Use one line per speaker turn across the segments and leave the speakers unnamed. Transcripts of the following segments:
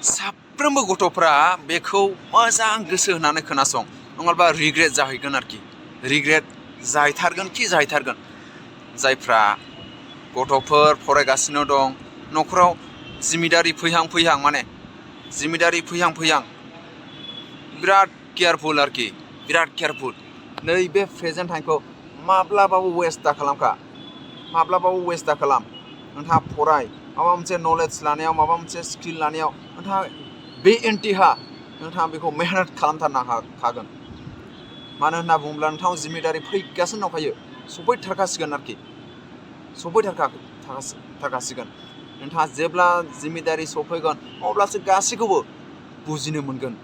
साफ्रोमबो गथ'फ्रा बेखौ मोजां गोसो होनानै खोनासं नङाबा रिग्रेट जाहैगोन आरोखि रिग्रेट जाहैथारगोन जायफ्रा गथ'फोर फरायगासिनो दं न'खराव जिम्मेदारि फैहां माने जिम्मेदारि फैहां बिराद केयारफुल आरोखि बिराद केयारफुल नैबे प्रेजेन्ट टाइमखौ माब्लाबाबो वेस्ट दा खालाम नोंथाङा फराय माबा मोनसे नलेज लानायाव माबा मोनसे स्किल लानायाव नोंथाङा बे नोंथाङा बेखौ मेहनत खालामथारनो हागोन मानो होनना बुङोब्ला नोंथाङा जिम्मेदारि फैगासिनो दंखायो सफैथारखासिगोन नोंथाङा जेब्ला जिम्मेदारि सफैगोन अब्लासो गासैखौबो बुजिनो मोनगोन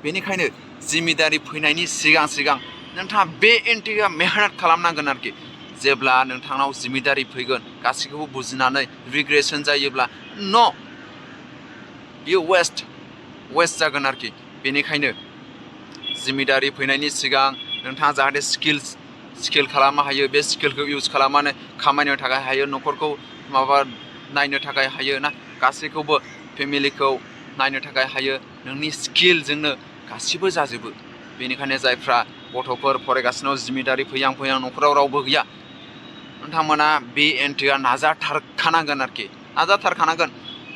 बेनिखायनो जिम्मेदारि फैनायनि सिगां नोंथाङा बे एन्टिया मेहनत खालामनांगोन आरोखि जेब्ला नोंथांनाव जिम्मेदारि फैगोन गासैखौबो बुजिनानै रिग्रेसन जायोब्ला बियो वेस्ट जागोन आरोखि बेनिखायनो जिम्मेदारि फैनायनि सिगां नोंथाङा जाहाथे स्किल खालामनो हायो बे स्किलखौ इउज खालामनानै खामायनो थाखाय हायो न'खरखौ नायनो थाखाय हायो ना गासैखौबो फेमिलिखौ नायनो थाखाय हायो नोंनि स्किलजोंनो गासिबो जाजोबो बेनिखायनो जायफ्रा गथ'फोर फरायगासिनो जिम्मेदारि फैहां न'खराव रावबो गैया नोंथांमोना बे एन्टिया नाजाथारखानांगोन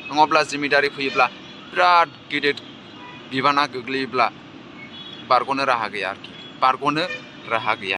नङाब्ला जिम्मेदारि फैयोब्ला बिराद गिदिर बिबाना गोग्लैयोब्ला बारग'नो राहा गैया